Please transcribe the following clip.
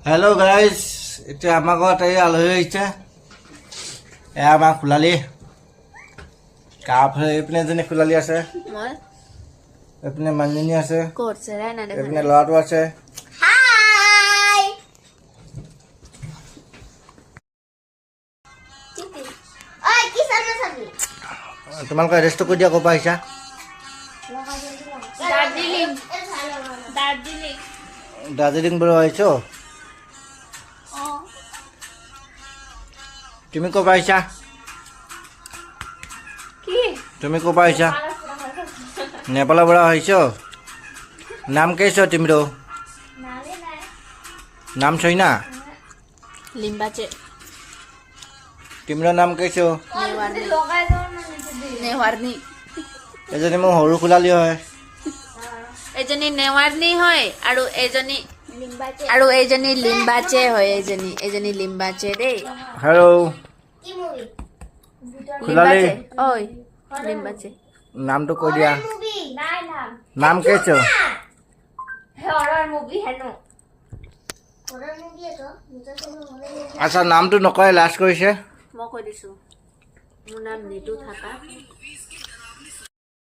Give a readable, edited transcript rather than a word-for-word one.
Hello' guys, এতিয়া আমাৰ ঘৰত এই আলহী আহিছে। এয়া আমাৰ খুলালী। তাৰপিছত এইপিনে এজনী খুলালী আছে। মই। এইপিনে মানুহজনী আছে। ক'ত চেৰাই নাই দেখা। এইপিনে ল'ৰাটো আছে। হাই। ঐ, কি চাবি চাবি? তোমালোকৰ এড্ৰেছটো কৈ দিয়া, ক'ৰ পৰা আহিছা? দাৰ্জিলিং, দাৰ্জিলিং। দাৰ্জিলিং পৰা আহিছ? অঁ। তুমি ক'ৰ পৰা আহিছা? কি? তুমি ক'ৰ পৰা আহিছা? নেপালৰ পৰা আহিছ? নাম के छ तिम्रो? नाम छैन? লিম্বাচে। तिम्रो नाम के छ? নেৱাৰ্ণি, নেৱাৰ্ণি। এজনী মোৰ সৰু খুলালী হয়। এজনী নেৱাৰ্ণি হয় আৰু এইজনী লিম্বাচে হয়। এইজনী লিম্বাচে দেই। হেল্ল' কি মুভি? খুলালী। লিম্বাচে ঐ, লিম্বাচে। নামটো কৈ দিয়া। মুভি? নাম के छ? হৰৰ মুভি হেনো। হৰৰ মুভি এইটো। আচ্ছা, নামটো নকয়, লাজ কৰিছে। মই কৈ দিছো, মোৰ নাম নিতু থাপা।